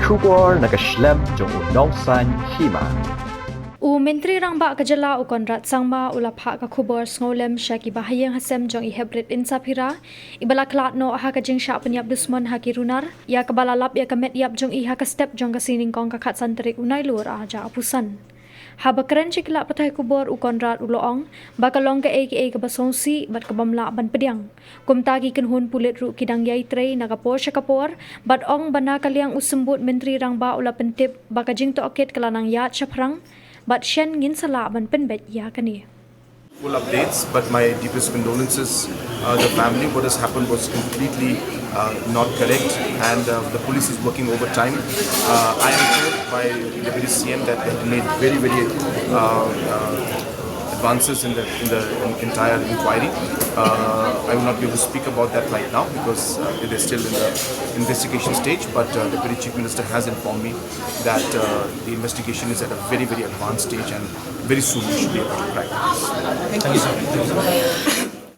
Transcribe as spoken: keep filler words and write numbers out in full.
Khubor na ka shlem jong u Nongsaiñ Hima. U Myntri Rangbah ka jylla u Conrad Sangma u la phah ka khubor sngewlem sha ki bahaïing hasem jong i heprit Insaphira, iba la khlad noh ha ka jingshah pynïap dusmon ha ki runar, ïa kaba la lap ïa ka met ïap jong i ha ka step jong ka sngi nyngkong ka khatsan tarik u Nailur ar hajar arphew san. Haba kren sha ki lad pathai khubor u Conrad u la ong ba ka long kaei kaei kaba sngewsih bad kabym lah ban pdiang. Kumta ki kynhun pulit ruh ki dang ïai trei na ka por sha ka por, bad ong ba na ka liang u symbud Myntri Rangbah u la pyntip ba ka jingtohkit ka la nang ïaid shaphrang, bad shen ngin sa lah ban pynbeit ïa kane. Full updates, but my deepest condolences, uh, the family. What has happened was completely, uh, not correct, and, uh, the police is working overtime. Uh, I am told by the Deputy C M that they have made very, very, uh, uh, advances in the, in the entire inquiry. Uh, I will not be able to speak about that right now because, uh, it is still in the investigation stage. But, uh, the Deputy Chief Minister has informed me that, uh, the investigation is at a very, very advanced stage, and very soon we should be able to crack this. Thank you, sir.